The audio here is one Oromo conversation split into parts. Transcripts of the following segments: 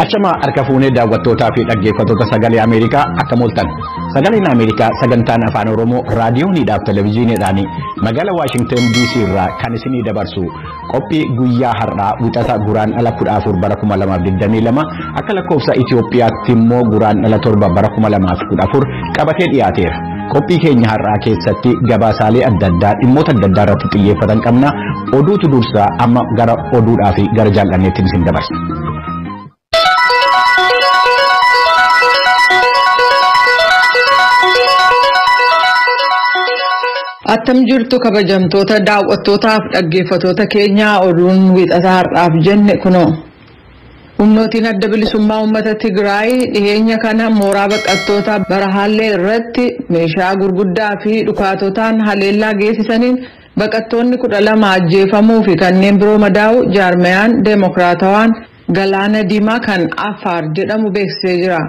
Achama harka fuunee daawwattootaa fi dhaggeeffattoota sagalee Ameerikaa akka mooltan. Sagaleen Ameerikaa sagantaan afaan Oromoo raadiyooniidhaaf televezyiiniidhaan magaalaa Waashingtan DC irraa kan isinii dabarsu qophii guyyaa har'aa wixata guraandhala 14 bara 2022 akka lakkoofsa Itoophiyaatti immoo guraandhala 7 bara 2014 qabatee dhiyaateera. Qophii keenya har'aa keessatti gabaasaalee adda addaa dhimmoota adda addaa irratti xiyyeeffatan qabna. Oduutu dursaa amma gara oduudhaa fi gara jaallanneetti isin dabarsa. Attam jirtu kabajamtoota daawwattootaaf dhaggeeffattoota keenyaa oduun wixataa har'aaf jenne kunoo. Humnootiin adda bilisummaa uummata Tigraay dhiheenya kana mooraa baqattoota Barahaallee irratti meeshaa gurguddaa fi dhukaatotaan haleellaa geessisaniin baqattoonni 12 ajjeefamuu fi kanneen biroo madaa'u jaarmayaan Deemokiraatawaan Galaana Diimaa kan Affaar jedhamu beeksisee jira.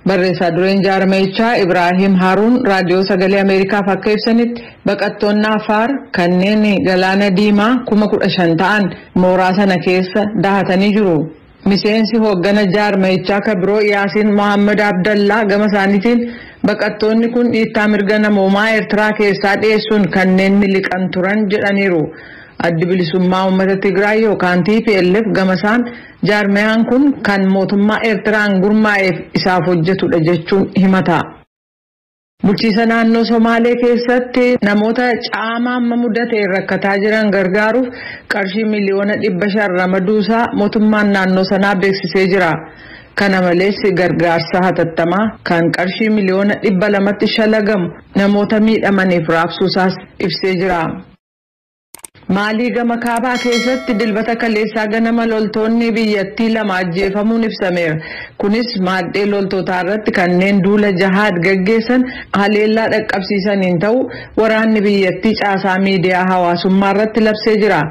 Barreessaa dureen jaarmayichaa Ibraahim Haruun raadiyoo sagalee Ameerikaaf akka ibsanitti baqattoonni Affaar kanneen Galaana Diimaa 15,000 ta'an mooraa sana keessa dahatanii jiru. Miseensi hooggana jaarmayichaa kan biroo Yaasiin Mohaammed Abdallaa gama isaaniitiin baqattoonni kun dhiittaa mirga namoomaa Eertiraa keessaa dhiyeessuun kanneen miliqan turan jedhaniiru. Addi bilisummaa uummata Tigraay yookaan TPLF gama isaan jaarmayaan kun kan mootummaa Eertiraan gurmaa'eef isaaf hojjetudha jechuun himata. Bulchiisa naannoo Somaalee keessatti namoota caama amma mudateen rakkataa jiran gargaaruuf qarshii 500,000 ramaduusaa mootummaan naannoo sanaa beeksisee jira. Kana malees gargaarsa hatattamaa kan qarshii 200,000,000 shalagamu namoota miidhamaniif raabsuusaas ibsee jira. Maalii gama kaabaa keessatti dilbata kaleessaa ganama loltoonni biyyattii lama ajjeefamuun ibsameera. Kunis maaddee loltootaa irratti kanneen duula jahaad gaggeessan haleellaa dhaqqabsiisaniin ta'u waraanni biyyattii caasaa miidiyaa hawaasummaa irratti labsee jira.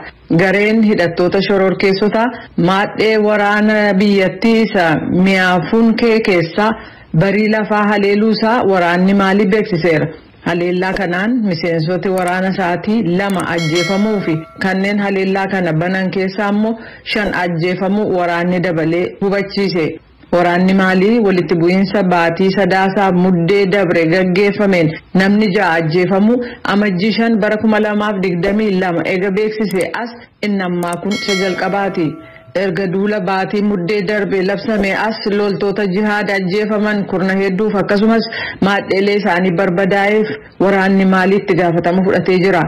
Gareen hidhattoota shororkeessotaa maaddee waraana biyyattii isa Miyaafunkee keessaa barii lafaa haleeluusaa waraanni Maalii beeksiseera. Haleellaa kanaan miseensoti waraana isaatii 2 ajjeefamuu fi kanneen haleellaa kana banan keessaa immoo 5 ajjeefamuu waraanni dabalee hubachiise. Waraanni Maalii walitti bu'iinsa baatii sadaasaa muddee dabre gaggeeffameen namni 6 ajjeefamuu amajjii 5 bara 2022 eega beeksise as inni ammaa kun isa jalqabaati. Erga duula baatii muddee darbe labsame as loltoota jihaad ajjeefaman kurna hedduuf akkasumas maadheelee isaanii barbadaa'eef waraanni Maaliitti gaafatama fudhatee jira.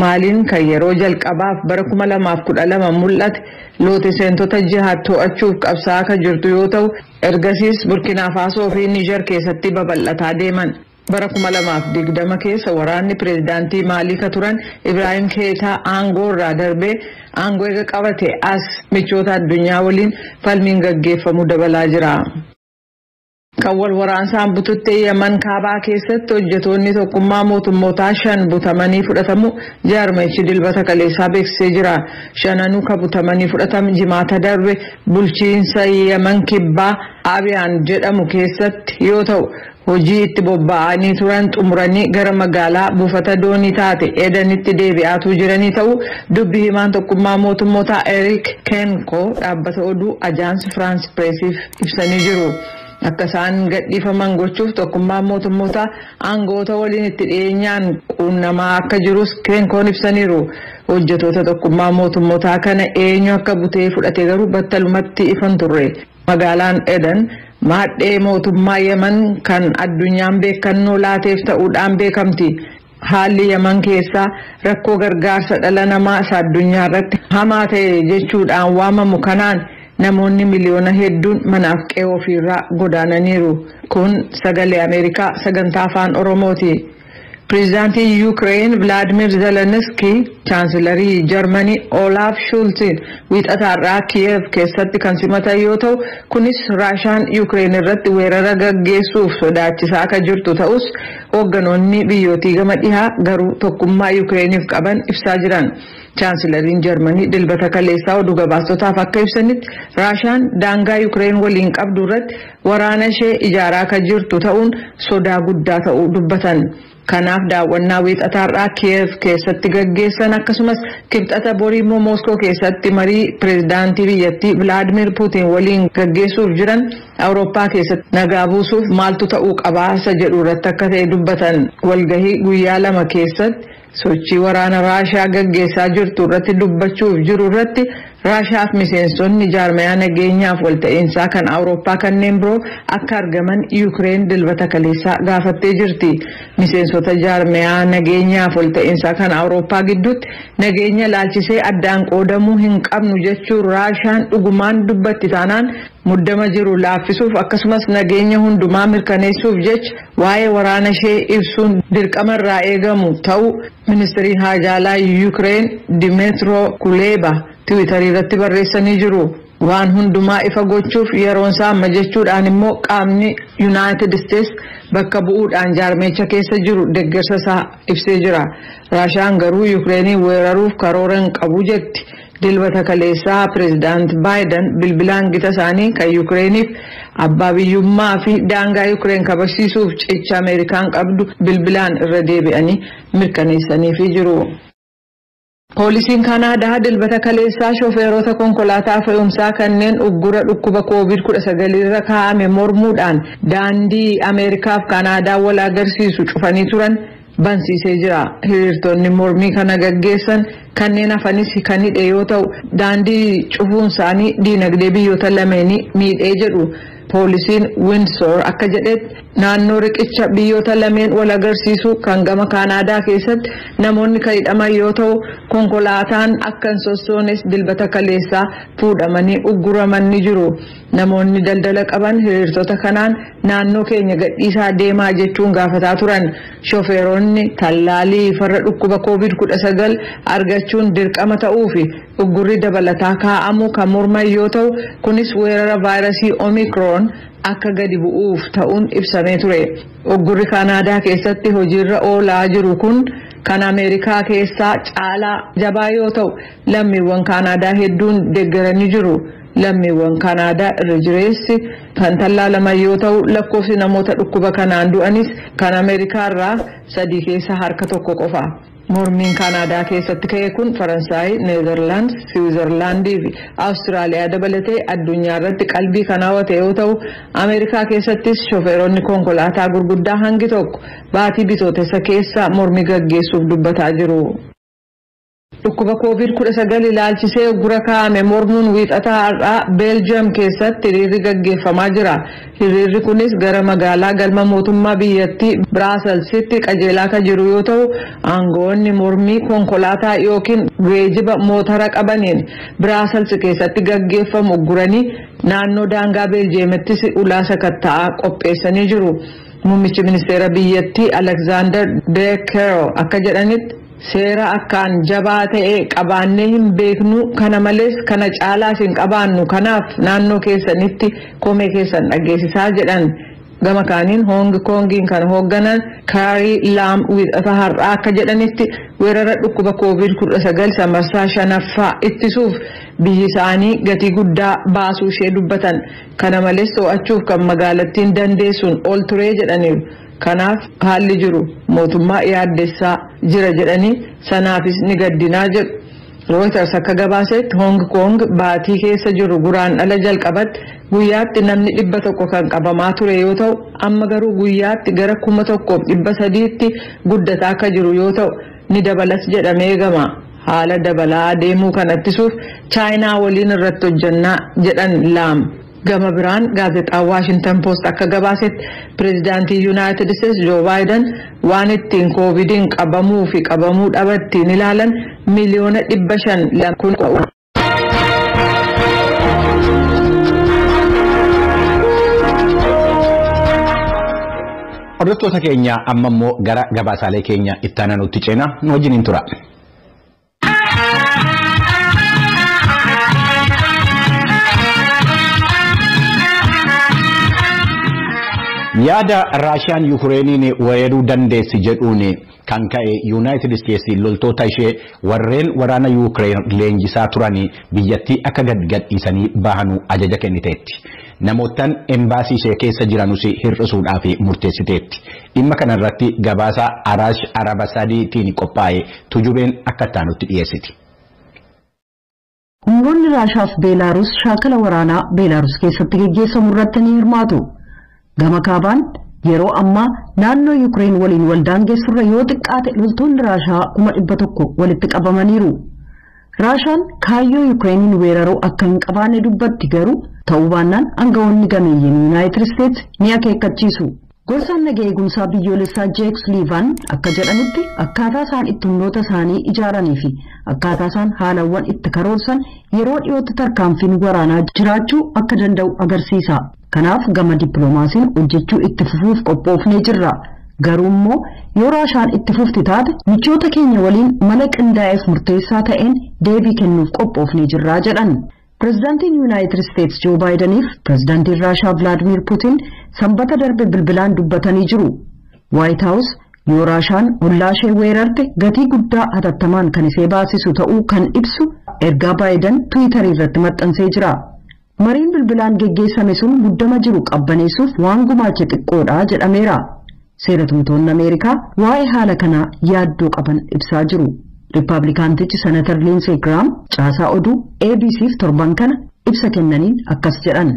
Maaliin kan yeroo jalqabaaf bara 2012 mul'ate loote seentota jihaad to'achuuf qabsaa'aa kan jirtu yoo ta'u ergasiis Burkina Faasoo fi Niger keessatti babal'ataa deeman. Bara 2020 keessa waraanni pireezidaantii Maalii ka turan Ibraahim Keetaa aangoo irraa darbee aangoo eega qabate as michoota addunyaa waliin falmiin gaggeeffamu dabalaa jira. Kan wal waraansaan bututtee Yaman kaabaa keessatti hojjetoonni tokkummaa mootummootaa 5 butamanii fudhatamu jaarmayichi dilbata kaleessaa beeksisee jira. Shananuu ka butamanii fudhatamu jimaata darbe bulchiinsa Yaman kibbaa Abiyaan jedhamu keessatti yoo ta'u hojii itti bobba'anii turan xumuranii gara magaalaa buufata doonii taate Edenitti deebi'aatuu jiranii ta'u dubbi himaan tokkummaa mootummootaa Eric Kenko dhaabbata oduu Ajaans France Pressiif ibsanii jiru. Akka isaan gadhiifaman gochuuf tokkummaa mootummootaa aangoota waliin itti dhiyeenyaan quunnamaa akka jirus Kenkoon ibsaniiru. Hojjetoota tokkummaa mootummootaa kana eenyu akka butee fudhate garuu battalumatti ifan turre. Magaalaan Eden maadhee mootummaa Yaman kan addunyaan beekannoo laateef ta'uudhaan beekamti. Haalli Yaman keessaa rakkoo gargaarsa dhala namaa isa addunyaa irratti hamaa ta'e jechuudhaan waamamu kanaan namoonni miliyoona hedduun manaaf qe'ee ofiirraa godaananiiru. Kun sagalee Ameerikaa sagantaa afaan Oromooti. Pireezidaantiin Yuukireen Vilaadimir Zelenskiy chaansilarii Jarmanii Olaaf Shultiin wiixataarraa Kiyev keessatti kan simatan yoo ta'u kunis Raashaan Yuukireen irratti weerara gaggeessuuf sodaachisaa akka jirtu ta'us Hoogganoonni biyyootii gama dhihaa garuu tokkummaa Yukireeniif qaban ibsaa jiran. Chaansilariin Jarmanii Dilbata kaleessaa oduu gabaastotaaf akka ibsanitti, Raashaan daangaa Yukireen waliin qabdu irratti waraana ishee ijaaraa akka jirtu ta'uun sodaa guddaa ta'uu dubbatan. Kanaaf daawwannaa wiixataarraa Kiyev keessatti gaggeessan, akkasumas Kibxata borii immoo Mooskoo keessatti marii pireezidaantii biyyattii Vilaadimir Puutiin waliin gaggeessuuf jiran, Awurooppaa keessatti nagaa buusuuf maaltu ta'uu qabaa isa jedhu irratti akka ta'e dubbatan. Walgahii guyyaa 2 keessatti sochii waraana Raashaa gaggeessaa jirtu irratti dubbachuuf jiru irratti Raashaaf miseensonni jaarmayaa nageenyaaf walta'iinsaa kan Awurooppaa kanneen biroo akka argaman Yuukireen Dilbata kaleessaa gaafattee jirti. Miseensota jaarmayaa nageenyaaf walta'iinsaa kan Awurooppaa gidduutti nageenya laalchisee addaan qoodamuu hin qabnu jechuun, Raashaan dhugumaan dubbatti taanaan muddama jiru laaffisuuf akkasumas nageenya hundumaa mirkaneessuuf jecha waa'ee waraana ishee ibsuun dirqama irraa eegamu ta'uu ministiriin haajaalaa Yuukireen Dimeetiro Kuleeba Tiwiitarii irratti barreessanii jiru. Waan hundumaa ifa gochuuf yeroon isaa amma jechuudhaan immoo qaamni Yuunaayitid Isteets bakka bu'uudhaan jaarmeecha keessa jiru deeggarsa isaa ibsee jira. Raashaan garuu Yuukireenii weeraruuf karoora hin qabu jetti. Dilbata kaleessaa pireezidaant Baayiden bilbilaan gita isaanii kan Yuukireeniif abbaa biyyummaa fi daangaa Yuukireen kabajsiisuuf cicha Ameerikaan qabdu bilbilaan irra deebi'anii mirkaneessaniifii jiru. Poolisiin Kaanaadaa Dilbata kaleessaa shofeerota konkolaataa fe'umsaa kanneen uggura dhukkuba Koovid-19 irra kaa'ame mormuudhaan daandii Ameerikaaf Kaanaadaa wal agarsiisu cufanii turan bansiisee jira. Hiriirtonni mormii kana gaggeessan kanneen hafanis kan hidhe yoo ta'u, daandii cufuun isaanii diinagdee biyyoota lameenii miidhee jedhu. Poolisiin Windsor akka jedhetti, naannoo riqicha biyyoota lameen wal agarsiisu kan gama Kaanaadaa keessatti namoonni kan hidhaman yoo ta'u, konkolaataan akka hin sossoones Dilbata kaleessaa fuudhamanii ugguraman ni jiru. Namoonni daldala qaban hiriirtota kanaan naannoo keenya gadhiisaa deemaa jechuun gaafataa turan. Shofeeronni tallaalii farra dhukkuba Koovid-19 argachuun dirqama ta'uu fi uggurri dabalataa kaa'amu kan morman yoo ta'u, kunis weerara vaayirasii Omikroon akka gadi bu'uuf ta'uun ibsamee ture. Uggurri Kaanaadaa keessatti hojiirra oolaa jiru kun kan Ameerikaa keessaa caalaa jabaa yoo ta'u, lammiiwwan Kaanaadaa hedduun deeggaranii jiru. Lammiiwwan Kaanaadaa irra jireessi kan tallaalaman yoo ta'u, lakkoofsi namoota dhukkuba kanaan du'anis kan Ameerikaa irraa sadii keessa harka tokko qofa. Mormiin Kaanaadaa keessatti ka'e kun Faransaay, Neezerlaand, Siwiizerlaandii fi Awustiraaliyaa dabalatee addunyaa irratti qalbii kan hawwate yoo ta'u, Ameerikaa keessattis shofeeronni konkolaataa gurguddaa hangi tokko baatii Bitootessa keessa mormii gaggeessuuf dubbataa jiru. Dhukkuba Koovid-19 ilaalchisee uggura kaa'ame mormuun wiixataa har'aa Beeljiyeem keessatti hiriirri gaggeeffamaa jira. Hiriirri kunis gara magaalaa galma mootummaa biyyattii Biraaselsitti qajeelaa kan jiru yoo ta'u, aangoonni mormii konkolaataa yookiin geejiba mootara qabaniin Biraasels keessatti gaggeeffamu ugguranii naannoo daangaa Beeljiyeemittis ulaa sakatta'aa qopheessanii jiru. Muummichi ministeera biyyattii Alekzaandar De Croo akka jedhanitti, seera akkaan jabaa ta'e qabaannee hin beeknu, kana malees kana caalaas hin qabaannu, kanaaf naannoo keessanitti komee keessan dhageessisaa jedhan. Gama kaaniin Hoong Koongiin kan hoogganan Kaarii Laam wiixata har'aa akka jedhanitti, weerara dhukkuba Koovid-19 marsaa shanaffaa ittisuuf biyyi isaanii gatii guddaa baasuu ishee dubbatan. Kana malees to'achuuf kan magaalattiin dandeessuun ol turee jedhaniiru. Kanaaf haalli jiru mootummaa yaaddessaa jira jedhanii, sanaafis ni gaddinaa jedhu. Reuters akka gabaasetti, Hong Kong baatii keessa jiru Guraandhala jalqabatti guyyaatti namni 100 kan qabamaa ture yoo ta'u, amma garuu guyyaatti gara 1300tti guddataa akka jiru yoo ta'u, ni dabalas jedhamee eegama. Haala dabalaa deemuu kan ittisuuf Chaayinaa waliin irratti hojjannaa jedhan Laam. Gama biraan gaazexaan Waashintan Poost akka gabaasetti, pireezidaantii Yuunaayitid Isteetsi Joo Baayiden waan ittiin koovidiin qabamuu fi qabamuu dhabattiin ilaalan 500,000,000 kun. Hordoftoota keenya, amma immoo gara gabaasaalee keenya itti aanaa ceena, nu wajjiniin tura. Yaada Raashiyaan Yukireeniin weeraruu dandeessi jedhuun kan ka'e Yuunaayitid Isteetsi loltoota ishee warreen waraana Yukireen leenjisaa turan biyyattii akka gadhiisanii bahanu ajaja kenniteetti. Namoottan embaasii ishee keessa jiranus hir'isuudhaaf murteessiteetti. Dhimma kanarratti gabaasa Araash Arabasadiitiin qophaa'e tujubeen akka taanutti dhiyeessiti. Humnoonni Raashaa fi Beelaaruus shaakala waraanaa Beelaaruus keessatti geggeessamu irratti ni hirmaatu. Gama kaabaan yeroo ammaa naannoo Yuukireen waliin waldaangeessurra yoo xiqqaate loltoonni Raashaa 100,000 walitti qabamaniiru. Raashaan kaayyoo Yuukireeniin weeraruu akka hin qabaanne dubbatti garuu ta'uu baannaan aangawoonni gameeyyiin Yuunaayitid Isteetsi ni akeekkachiisu. Gorsaan nagaa eegumsaa biyyoolessaa Jeek Suliivan akka jedhanitti akkaataa isaan itti humnoota isaanii ijaaranii fi akkaataa isaan haalawwan itti karoorsan yeroo dhiyootti tarkaanfiin waraanaa jiraachuu akka danda'u agarsiisa. Kanaaf gama dippiloomaasiin hojjechuu itti fufuuf qophoofnee jirra. Garuu immoo yoo Raashaan itti fufti taate michoota keenya waliin mala qindaa'eef murteessaa ta'een deebii kennuuf qophoofnee jirra jedhan. Pireezidaantiin Yuunaayitid Isteetsi Joo Baayidaniif pireezidaantiin Raashaa Vilaadimir Puutiin sanbata darbe bilbilaan dubbatanii jiru. Waayit Haawus yoo Raashaan hollaa ishee weerarte gatii guddaa hatattamaan kan ishee baasisu ta'uu kan ibsu ergaa Baayidan Tiwiitarii irratti maxxansee jira. Mariin bilbilaan geggeessame sun muddama jiru qabbaneessuuf waan gumaache xiqqoodha jedhameera. Seeratumtoonni Ameerikaa waa'ee haala kanaa yaaddoo qaban ibsaa jiru. Riippaabilikaantichi Senatar Liinsey Giraam caasaa oduu ABC'f torban kana ibsa kennaniin akkas jedhan.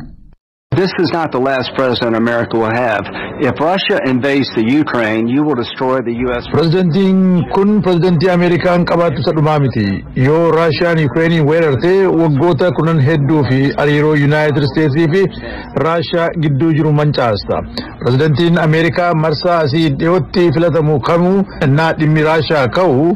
This is not the last president America will have. If Russia invades the Ukraine, you will destroy the U.S. Pireezidantiin kun pireezidantii Ameerikaan qabaattu isa dhumaa miti. Yoo Raashiyaan Yukireeniin weerarte waggoota kunan hedduu fi hariiroo Yuunaayitid Isteetsii fi Raashiyaa gidduu jiru mancaasta. Pireezidantiin Ameerikaa marsaa asii dhiyootti filatamu kamuu innaa dhimmi Raashiyaa ka'u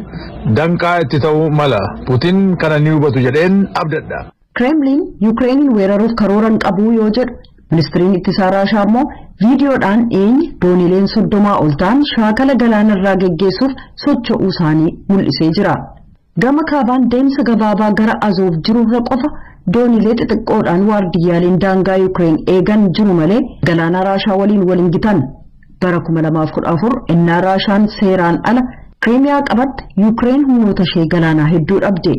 danqaa itti ta'uu mala. Putin kana ni hubatu jedheen abdadha. Kremlin Yukireeniin weeraruuf karoora hin qabu yoo jedhu ministiriin ittisaa Raashaa immoo viidiyoodhaan eenyu doonileen 30 ol ta'an shaakala galaanarraa geggeessuuf socho'uu isaanii mul'isee jira. Gama kaabaan deemsa gabaabaa gara Azoof jirurra qofa doonilee xixiqqoodhaan waardiyyaaleen daangaa Yuukireen eegan jiru malee galaana Raashaa waliin waliin gitan. Bara 2014 innaa Raashaan seeraan ala Kiriimiyaa qabatte Yuukireen humnoota ishee galaanaa hedduu dhabde.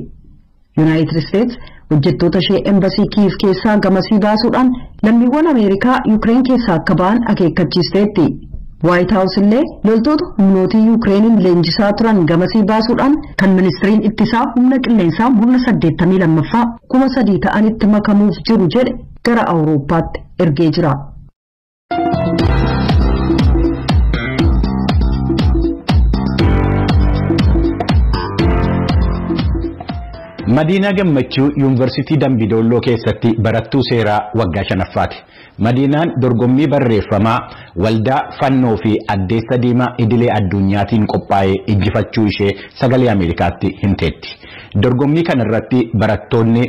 Yuunaayitid Isteetsi hojjettoota ishee embasii Kiiv keessaa gamasii baasuudhaan lammiiwwan Ameerikaa Yuukireen keessaa akka ba'an akeekkachiisteetti. Waayit Haawus illee loltoota humnootii Yuukireeniin leenjisaa turan gamasii baasuudhaan kan ministiriin ittisaa humna qilleensaa murna 82ffaa 3,000 ta'anitti makamuuf jiru jedhe gara Awurooppaatti ergee jira. Madiinaa Gammachuu Yuunivarsiitii Dambidolloo keessatti barattuu seeraa waggaa 5ffaati. Madiinaan dorgommii barreeffamaa waldaa fannoo fi addeessa diimaa idilee addunyaatiin qophaa'ee injifachuu ishee sagalee Ameerikaatti himteetti. Dorgommii kanarratti barattoonni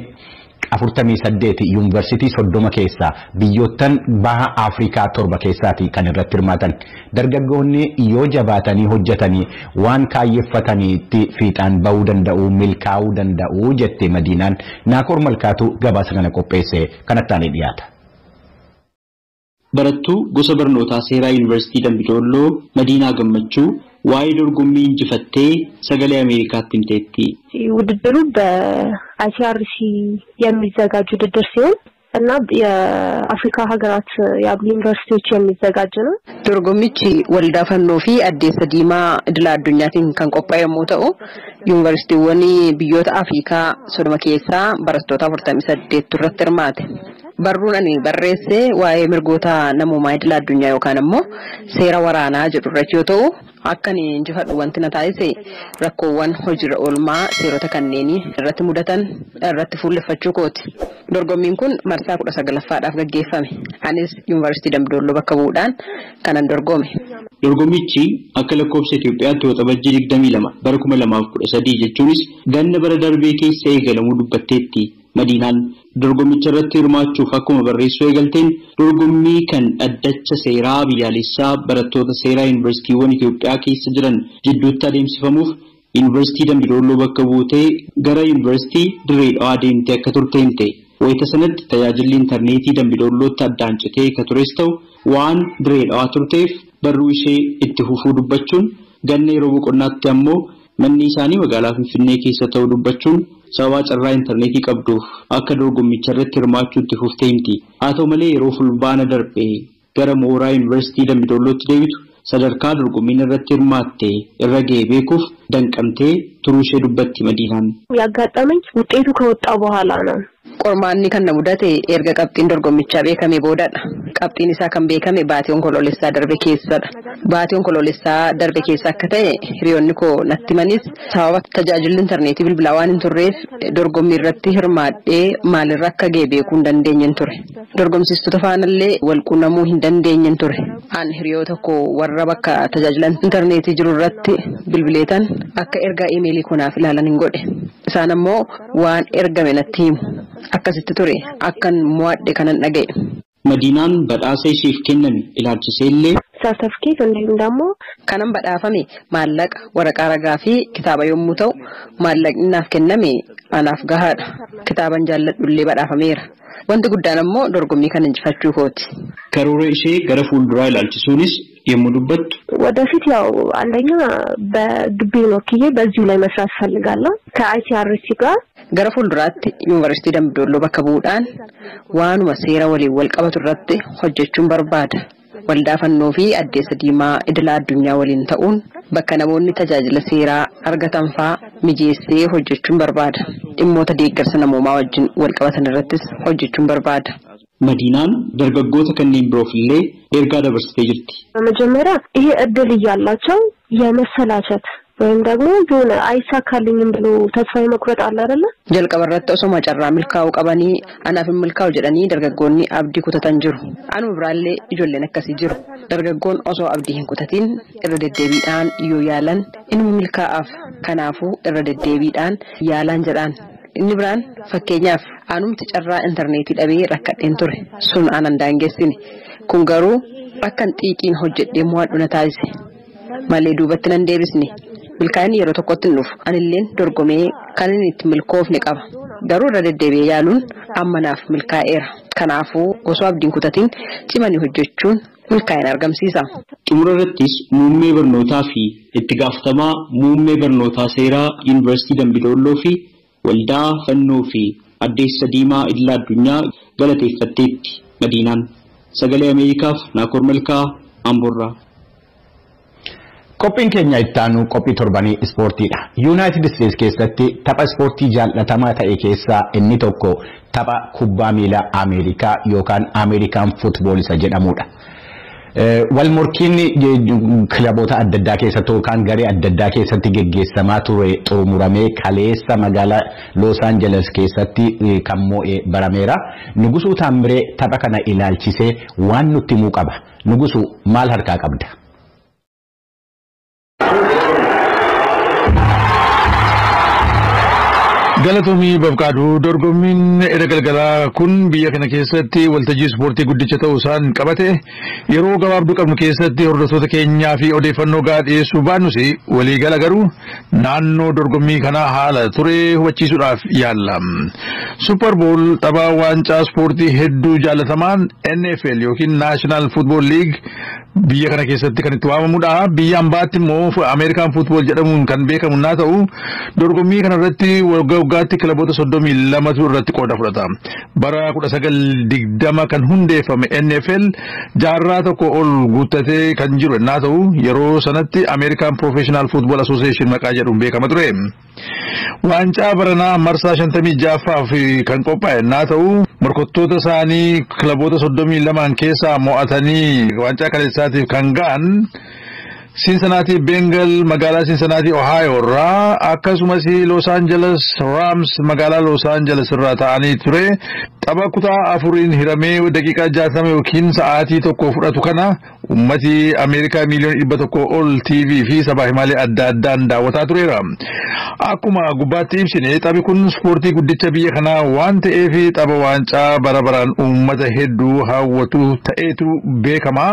48 yuunivarsiitii 30 keessaa biyyoottan baha Afrikaa 7 keessaati kan irratti hirmaatan. Dargaggoonni yoo jabaatanii hojjetanii waan kaayyeffataniitti fiixaan bahuu danda'u, milkaa'uu danda'u jette Madiinaan. Naakoor Malkaatu gabaasa kana qopheesse kanatti dhiyaata. Barattuu gosa barnootaa seeraa Yuunivarsiitii Dambidolloo Madiinaa Gammachuu waa'ee dorgommii injifattee sagalee Ameerikaatti himteetti. ውድድሩ በአይሲአርሲ የሚዘጋጅ ውድድር ሲሆን እና የአፍሪካ ሀገራት ያሉ ዩኒቨርሲቲዎች የሚዘጋጅ ነው። Dorgommichi waldaa fannoo fi addeessa diimaa idila addunyaatiin kan qophaa'e yommuu ta'u, yuunivarsiitiiwwan biyyoota Afrikaa 30 keessaa barattoota 48 irratti hirmaate. Barruun ani barreesse waa'ee mirgoota namoomaa idila addunyaa yookaan immoo seera waraanaa jedhu irratti yoo ta'u, akka ani injifadhu wanti na taasise rakkoowwan hojiirra oolmaa seerota kanneenii irratti mudatan irratti fuulleffachuu kooti. Dorgommiin kun marsaa 19ffaadhaaf gaggeeffame. Anis Yuunivarsiitii Dambidolloo bakka bu'uudhaan kanan dorgome. Dorgommichi akka lakkoofsa Itoophiyaatti Waxabajjii 22 bara 2013 jechuunis ganna bara darbee keessa eegalamuu dubbatteetti. Madiinaan dorgommicha irratti hirmaachuuf akkuma barreessuu eegalteen dorgommii kan dhaddacha seeraa biyyaalessaa barattoota seeraa yuunivarsiitiiwwan Itoophiyaa keessa jiran jidduutti adeemsifamuuf Yuunivarsiitii Dambidolloo bakka buutee gara Yuunivarsiitii Dirree Dhawaa deemtee akka turte himte. Wayita sanatti tajaajilli intarneetii Dambidollootti addaan citee ka tures ta'u waan diree dhawaa turteef barruu ishee itti fufuu dubbachuun ganna yeroo boqonnaatti ammoo manni isaanii magaalaa Finfinnee keessa ta'uu dubbachuun sababa carraa intarneetii qabduuf akka dorgommicha irratti hirmaachuu itti fuftee himti. Haa ta'u malee yeroo fulbaana darbee gara mooraa yuunivarsiitii Dambidollootti deebitu sadarkaa dorgommiin irratti hirmaatte irra ga'e beekuuf danqamtee turuu ishee dubbatti Madiinaan. ያጋጠመኝ ውጤቱ ከወጣ በኋላ ነው። Qormaanni kan na mudate erga qabxiin dorgommichaa beekame boodadha. Qabxiin isaa kan beekame baatii onkoloolessaa darbe keessadha. Baatii onkoloolessaa darbe keessa akka ta'e hiriyoonni koo natti himanis sababa tajaajilli intarneetii bilbilaa waan hin turreef dorgommii irratti hirmaadhee maalirra akka ga'e beekuu hin dandeenyen ture. Dorgomsiistota faanallee wal quunnamuu hin dandeenyen ture. An hiriyoota koo warra bakka tajaajila intarneetii jiru irratti bilbileetan akka ergaa imeelii koonaaf ilaalan hin godhe. Isaan ammoo waan ergame natti himu. Akkasitti ture akkan mo'adhe kanan dhaga'e. Madiinaan badhaasa isheef kenname ilaalchisee illee ሰርተፍኬት እንዲሁም ደግሞ kanan badhaafame maallaqa waraqaa ragaa fi kitaaba yommuu ta'u maallaqni naaf kenname anaaf gahaadha. Kitaaban jaalladhu illee badhaafameera. Wanti guddaan ammoo dorgommii kana injifachuu kooti. Karoora ishee gara fuulduraa ilaalchisuunis yommuu dubbattu ወደፊት ያው አንደኛ በግቢውን ወክዬ በዚሁ ላይ መስራት እፈልጋለሁ ከአይሲአርሲ ጋር Gara fuulduraatti yuunivarsiitii Dambidolloo bakka bu'uudhaan waanuma seera waliin wal qabatu irratti hojjechuun barbaada. Waldaa fannoo fi addeessa diimaa idila addunyaa waliin ta'uun bakka namoonni tajaajila seeraa argatan fa'aa mijeessee hojjechuun barbaada. Dhimmoota deeggarsa namoomaa wajjin wal qabatan irrattis hojjechuun barbaada. Madiinaan dargaggoota kanneen biroof illee ergaa dabarsitee jirti. በመጀመሪያ ይሄ እድል እያላቸው የመሰላቸት ወይም ደግሞ የሆነ አይሳካልኝም ብሎ ተስፋ የመቁረጥ አለ አይደለ? Jalqaba irratti osoma carraa milkaa'uu qabanii anaaf hin milkaa'u jedhanii dargaggoonni abdii kutatan jiru. Anuma biraallee ijoolleen akkasii jiru. Dargaggoon osoo abdii hin kutatin irra deddeebiidhaan yoo yaalan inuma milkaa'aaf. Kanaafuu irra deddeebiidhaan yaalaan jedhaan. Inni biraan fakkeenyaaf anumti carraa intarneetii dhabee rakkadheen ture. Sun anan daangessine. Kun garuu akkan xiiqiin hojjedhee mo'adhu na taasise. Malee duubatti nan deebisne. Milkaa'inni yeroo tokkotti hin dhufu. Anilleen dorgomee kan inni itti milkoofne qaba. Garuu irra deddeebi'ee yaaluun amma naaf milkaa'eera. Kanaafuu osoo abdiin kutatiin cimanii hojjechuun milkaa'ina argamsiisa. Xumura irrattis muummee barnootaa fi itti gaafatamaa muummee barnootaa seeraa Yuunivarsiitii Dambidolloo fi waldaa fannoo fi addeessa diimaa idila addunyaa galateeffatteetti Madiinaan. Sagalee Ameerikaaf Naakoor Malkaa Amboorraa. Qophiin keenya itti aanu qophii torbanii ispoortiidha. Yuunaayitid Isteetsi keessatti tapha ispoortii jaallatamaa ta'e keessaa inni tokko tapha kubbaa miilaa Ameerikaa yookaan Ameerikaan fuutbool isa jedhamudha. Wal morkiin kilaboota adda addaa keessatti yookaan garee adda addaa keessatti geggeessamaa ture xumuramee kaleessa magaalaa Los Angeles keessatti kan moo'e barameera. Nugusuu Taamiree tapha kana ilaalchisee waan nutti himuu qaba. Nugusuu maal harkaa qabda? Galatoomii Babqaaduu dorgommiin edda galgalaa kun biyya kana keessatti waltajjii ispoortii guddicha ta'uu isaan qabate yeroo gabaabduu qabnu keessatti hordoftoota keenyaa fi odeeffannoo gahaa dhiyeessuu baannus waliigala garuu naannoo dorgommii kanaa haala ture hubachiisuudhaaf yaalla. Super Bowl tapha waancaa ispoortii hedduu jaalatamaan NFL yookiin National Football League biyya kana keessatti kan itti waamamudha. Biyya ambaatti immoo Ameerikaan Football jedhamuun kan beekamu naa ta'u dorgommii kanarratti waggaa waggaatti kilaboota 32tu irratti qooda fudhata. Bara 1920 kan hundeeffame NFL jaarraa tokko ol guuttatee kan jiru naa ta'u yeroo sanatti Ameerikaan Professional Football Association maqaa jedhuun beekama ture. Waancaa baranaa marsaa 56ffaaf kan qophaa'e naa ta'u morkattoota isaanii kilaboota 32 keessaa mo'atanii waancaa kaleessaatiif kan ga'an Cincinnati Bengal magaalaa Cincinnati Ohio irraa akkasumas Los Angeles Rams magaalaa Los Angeles irraa ta'anii ture. Tapha kutaa afuriin hiramee daqiiqaa 60 yookiin sa'aatii tokko fudhatu kana ummati Ameerikaa miiliyoona 100 ol TV fi sabaa himaalee adda addaan daawwataa tureera. Akkuma gubbaatti ibsine taphi kun ispoortii guddicha biyya kanaa waan ta'eef tapha waancaa bara baraan uummata hedduu hawwatu ta'eetu beekama.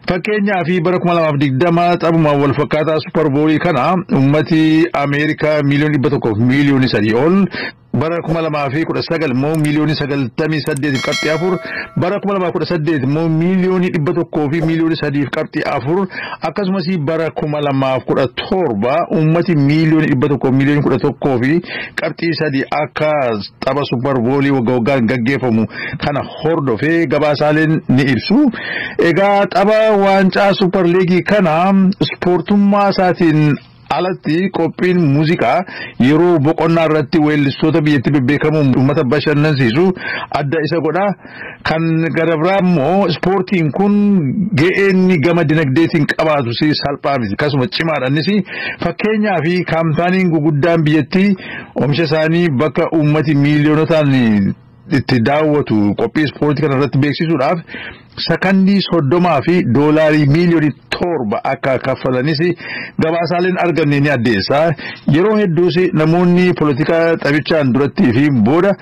Fakkeenyaaf bara 2020 taphuma wal fakkaataa Super Bowl kana ummati Ameerikaa miiliyoona 100 fi miiliyoona 3 ol Bara 2019 immoo miiliyoonii 98.4, bara 2018 immoo miiliyoonii 100 fi miiliyoonii 3.4, akkasumas bara 2017 uummati miiliyoonii 100 miiliyoonii 11.3 akka tapha Super Bowl waggaa waggaan gaggeeffamu kana hordofee gabaasaaleen ni ibsu. Egaa tapha waancaa Super League kana ispoortummaa isaatiin alatti qophiin muuziqaa yeroo boqonnaa irratti weellistoota biyyattii bebbeekamuun uummata bashannansiisu adda isa godha. Kan gara biraa immoo ispoortiin kun ga'een gama dinagdeetiin qabaatu salphaa miti. Akkasuma cimaadha innis. Fakkeenyaa fi kaampaaniin guguddaan biyyattii oomisha isaanii bakka uummati miiliyoonotaan itti daawwatu qophii ispoortii kana irratti beeksisuudhaaf sakandii 30 fi doolaarii miiliyoonii 7 akka kaffalanis gabaasaaleen arganne ni addeessa. Yeroo hedduus namoonni poolitikaa taphichaan durattii fi booda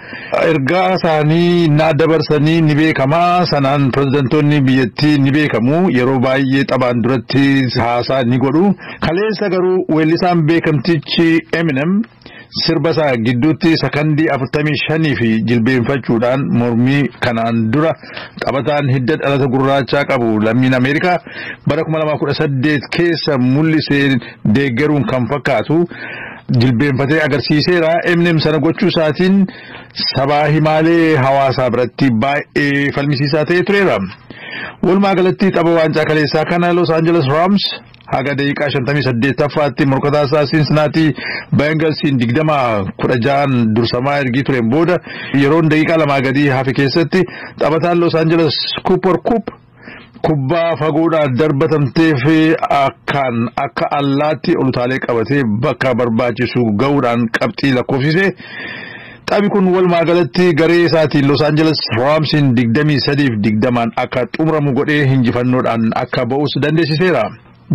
ergaa isaanii na dabarsanii ni beekama. Sanaan pirezidantoonni biyyattii ni beekamu. Yeroo baay'ee taphaan duratti haasaa ni godhu. Kaleessa garuu weellisaan beekamtichi Eminem sirba isaa gidduutti sakandii 45 fi jilbeenfachuudhaan mormii kanaan dura taphataan hidda dhalata gurraachaa qabu lammiin Ameerikaa bara 2018 keessa mul'isee deeggaruun kan fakkaatu jilbeenfatee agarsiiseera. Eminem sana gochuu isaatiin sabaa himaalee hawaasaa biratti baay'ee falmisiisaa ta'ee tureera. Walumaa galatti tapha waancaa kaleessaa kana Los Angeles Rams haga daqiiqaa 58ffaatti morkataa isaa Cincinnati Bengalsiin 20-16 dursamaa ergii tureen booda yeroon daqiiqaa 2 gadi hafe keessatti taphataan Los Angeles Cooper Kupp kubbaa fagoodhaan darbatamtee fi akkaan akka allaatti ol utaalee qabatee bakka barbaachisu ga'uudhaan qabxii lakkoofsise. Taphi kun walumaa galatti garee isaatiin Los Angeles Ramsiin 23-20 akka xumuramu godhee injifannoodhaan akka ba'us dandeessiseera.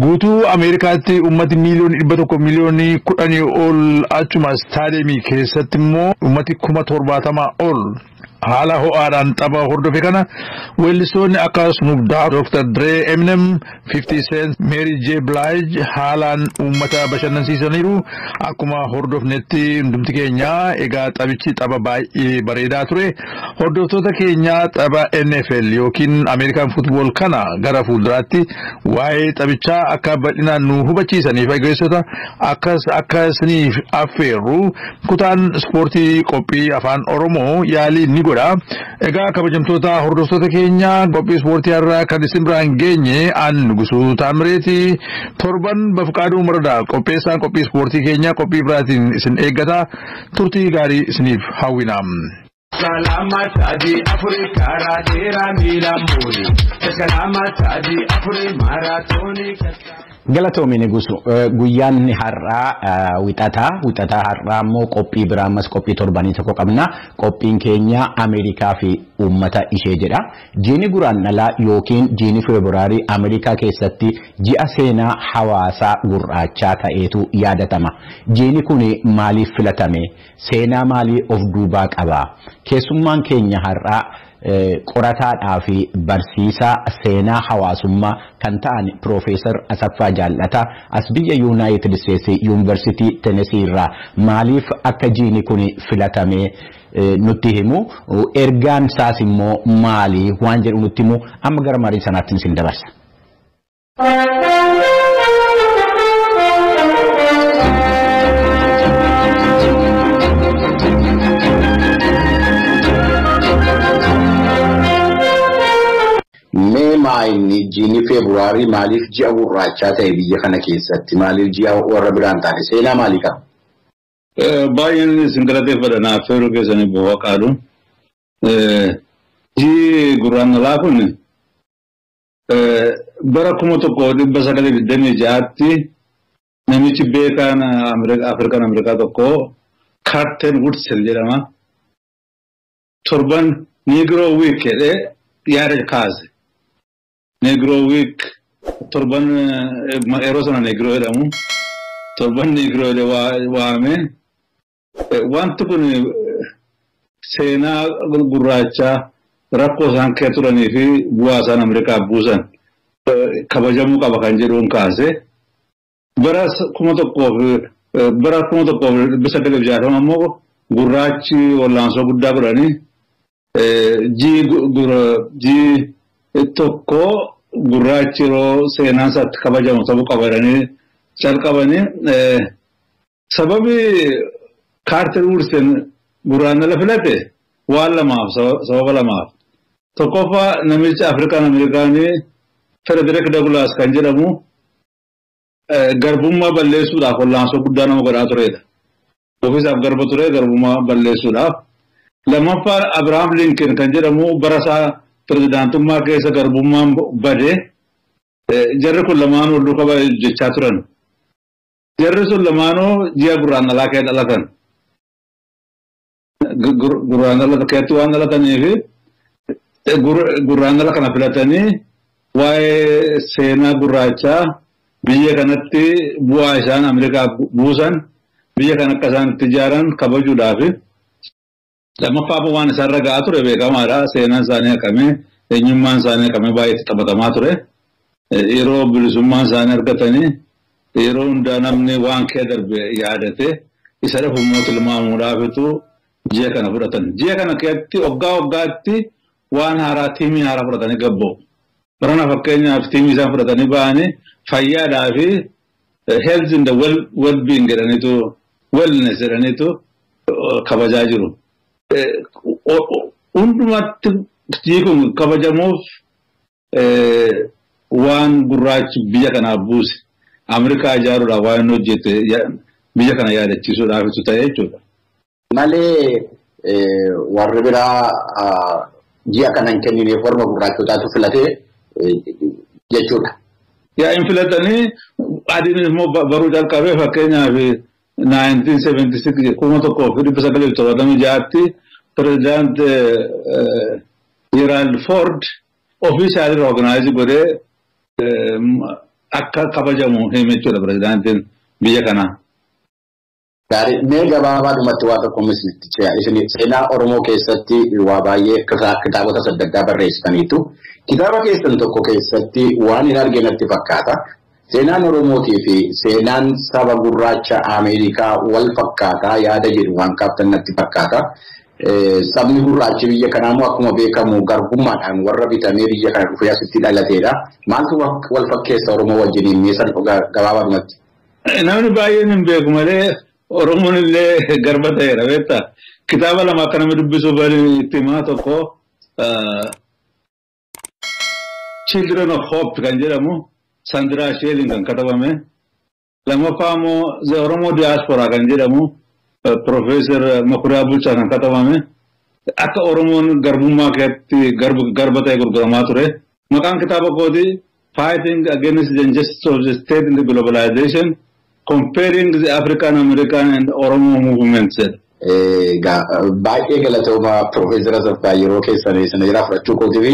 Guutuu Ameerikaatti uummati miiliyoonii 100 miiliyoonii 10 ol achuma istaadiyeemii keessatti immoo uummati 70,000 ol haala ho'aadhaan tapha hordofe kana weellistoonni akka Snoop Dogg, Dr. Dre, Eminem, 50 Cent, Mary J. Blige haalaan uummata bashannansiisaniiru. Akkuma hordofnetti hundumti keenya egaa taphichi tapha baay'ee bareedaa ture. Hordoftoota keenya tapha NFL yookiin American Football kana gara fuulduraatti waa'ee taphichaa akka bal'inaan nu hubachiisaniif eegessota akkas akkasiniif affeerru kutaan ispoortii qophii afaan Oromoo yaalii ni godha. Egaa kabajamtoota hordoftoota keenya qophii ispoortii har'aa kan isin biraan geenye an Nugusuu Taamireeti. Torban Bafqaaduu Maradaa qopheessaan qophii ispoortii keenya qophii biraatiin isin eeggata. Turtii gaarii isiniif hawwina. Kalama sadi Afrika raadheeraa miila muuri. Kalama sadi Afri maaraatoonii. Galatoomi Nugusu, guyyaan har'aa wixataa har'aa immoo qophii biraa ammas qophii torbanii tokko qabna. Qophiin keenya Ameerikaa fi uummata ishee jedha. Jiini guraandhalaa yookiin jiini Febraarii Ameerikaa keessatti ji'a seenaa hawaasaa gurraachaa ta'eetu yaadatama. Jiini kun maaliif filatame? Seenaa maalii of duubaa qaba? Keessummaan keenya har'aa qorataadhaa fi barsiisaa seenaa hawaasummaa kan ta'an Piroofeesar Asaffaa Jaallataa as biyya Yuunaayitid Isteetsi Yuunivarsiitii Tenesii irraa maaliif akka jiini kun filatame nutti himu, ergaan isaas immoo maali waan jedhu nutti himu. Amma gara marii sanaatti isin dabarsa. Mee maayinni jiini Febraarii maaliif ji'a gurraachaa ta'e biyya kana keessatti? Maaliif ji'a warra biraan taane? Seenaa maalii qaba? Baay'een isin galateeffadha naaf feeruu keessanii bu'aa qaalu. Ji'i gurraandhalaa kun bara 1926tti namichi beekaan Afrikaan Ameerikaa tokko Carter Woodson jedhama. Torban Negro Week jedhee yaada kaase. Negro Week torban yeroo sana Negro jedhamu torban Negro jedhee waame. Wanti kun seenaa gurraachaa rakkoo isaan kee turanii fi bu'aa isaan Ameerikaa buusan kabajamuu qaba kan jedhuun kaase. Bara 1960 immoo gurraachi wallaansoo guddaa godhanii ji'i tokko gurraachi yeroo seenaan isaatti kabajamu ta'uu qabatanii calqabanii sababi Kaarter Wilson gurraandhala filate waan lamaaf sababa lamaaf. Tokkoffaa namichi Afrikaan Ameerikaanii Frederick Douglass kan jedhamu garbummaa balleessuudhaaf wallaansoo guddaa nama godhaa turedha. Ofiisaaf garba ture garbummaa balleessuudhaaf. Lammaffaa Abrahaam Lincoln kan jedhamu bara isaa pirezidaantummaa keessa garbummaan bade jarri kun lamaan wal duukaa hojjechaa turan. Jarri sun lamaanuu ji'a gurraandhalaa keessa dhalatan. Gurraandhala keessatti waan dhalataniif gurraandhala kana filatanii waa'ee seenaa gurraachaa biyya kanatti bu'aa isaan Ameerikaaf buusan biyya kana akka isaan itti ijaaran kabajuudhaaf lammaffaa waan isaan ragaa ture beekamaadha. Seenaan isaanii haqamee eenyummaan isaanii haqamee baay'ee itti taphatamaa ture. Yeroo bilisummaan isaanii argatanii yeroo hundaa namni waan kee darbe yaadate isa dhafu immoo tilmaamuudhaafitu ji'a kana fudhatan. Ji'a kana keessatti waggaa waggaatti waan haaraa tiimii haaraa fudhatanii gabba'u. Barana fakkeenyaaf tiimii isaan fudhatanii ba'anii fayyaadhaa fi health and well being jedhaniitu wellness jedhaniitu kabajaa jiru. Hundumatti ji'i kun kabajamuuf waan gurraachi biyya kanaaf buuse Ameerikaa ijaaruudhaaf waan inni hojjete biyya kana yaadachiisuudhaafitu ta'e jechuudha. Malee warri biraa ji'a kana hin kennineef warra gurraachotaatu filatee jechuudha. Yaa hin filatanii adiin immoo baruu calqabee fakkeenyaaf 1976 1976tti pirezidaant Gerald Ford ofii isaatii organize godhee akka kabajamu hime jechuudha pirezidaantiin biyya kanaa. Gaarii mee gabaabaadhumatti waa tokko isinitti ce'a. Isin seenaa Oromoo keessatti waa baay'ee kitaabota adda addaa barreessitaniitu. Kitaaba keessan tokko keessatti waan hin argine natti fakkaata. Seenaan Oromootii fi seenaan saba gurraacha Ameerikaa wal fakkaataa yaada jedhu waan kaaftan natti fakkaata. Sabni gurraachi biyya kanaa immoo akkuma beekamu garbummaadhaan warra bitamee biyya kana dhufee asitti dhalateedha. Maaltu wal fakkeessa Oromoo wajjiniin meeshaan gabaabaadhumatti? Namni baay'een hin beeku malee Oromoon illee garba ta'eera beektaa. Kitaaba lama akka namni dubbisuuf itti himaa tokko Children of Hope kan jedhamu Sandra Shelling kan katabame. Lammaffaa immoo The Oromo Diaspora kan jedhamu Professor Makuriyaa Bulchaa kan katabame. Akka Oromoon garbummaa keessatti garba ta'e gurguramaa ture. Maqaan kitaaba kootii Fighting Against the Injustice of the State in the Globalization, Comparing the African American and Oromo Movements. Baay'ee galatooma Profeesar Asaffaa yeroo keessan isin jira fudhachuu kootii fi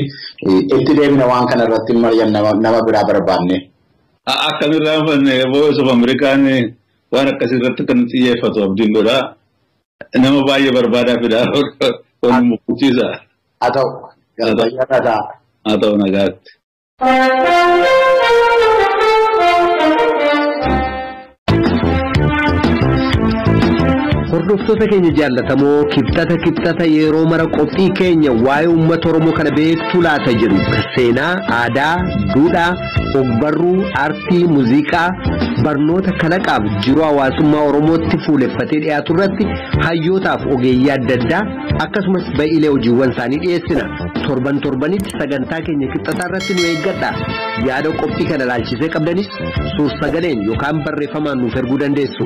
itti deemina waan kana irratti nama biraa barbaanne. Akkamirraa fanne Voice of American waan akkasii irratti kan xiyyeeffatu abdiin godhaa. Nama baay'ee barbaadaa fidaa wal mukuchiisa. Haa ta'u galatooma ta'a. Haa ta'u nagaatti. Hordoftoota keenya jaallatamoo kibxata kibxata yeroo mara qophii keenya waa'ee uummata Oromoo kana beektuu laata jedhu seenaa, aadaa, duudhaa, ogbarruu, aartii, muuziqaa, barnoota kalaqaaf jiruu hawaasummaa Oromootti fuuleffatee dhiyaatu irratti hayyootaaf ogeeyyii adda addaa akkasumas ba'iilee hojiiwwan isaanii dhiyeessina. Torban torbanitti sagantaa keenya kibxataa irratti nu eeggadha. Yaada qophii kana ilaalchisee qabdanis suur-sagaleen yookaan barreeffamaan nuuf erguu dandeessu.